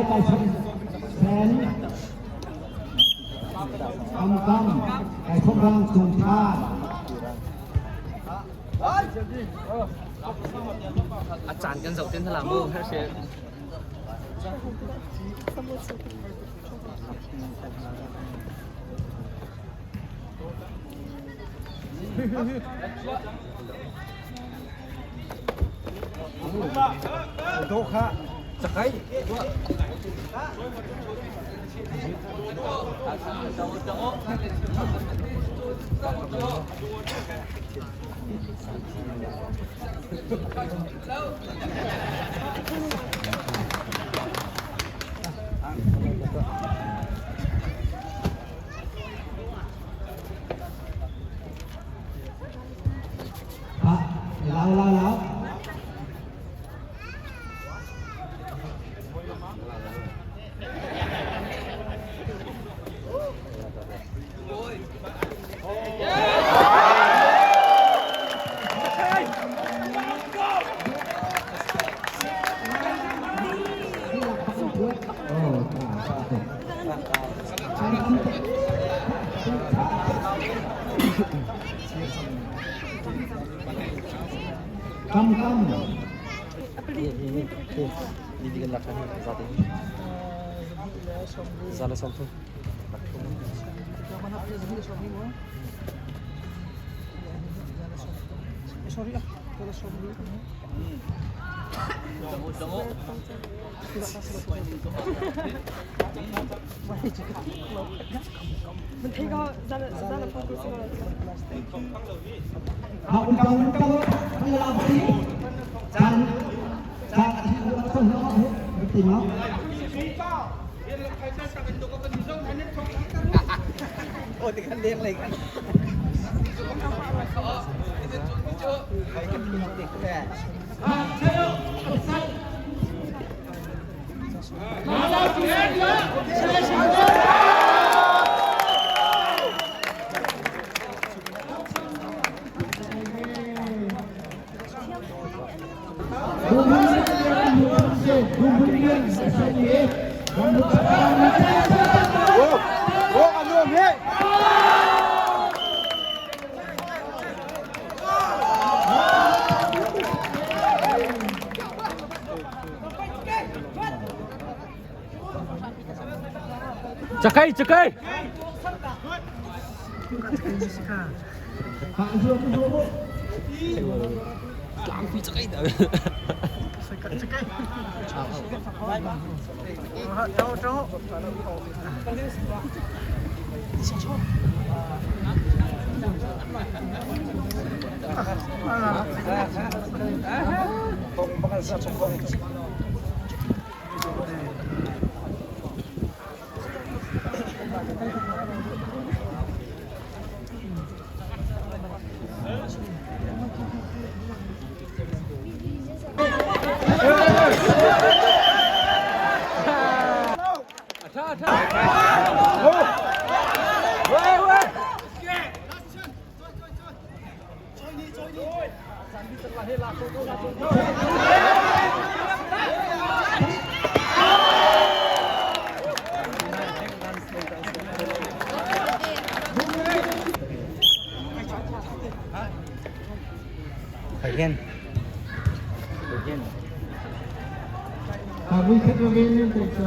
ไก่ชนแสนกำกำไก่ชนร่างสูงชาติ A caan kan zoh tin hlah mu herse. ครับแล้วแล้วแล้วโอ้กำกำ Bibigyan lang kami sa atin. Zala something. 好，刚刚刚老师，站站，送上顶了。 Cakay, cakay. Lampi cakay dah. 啊，为这个原因得讲。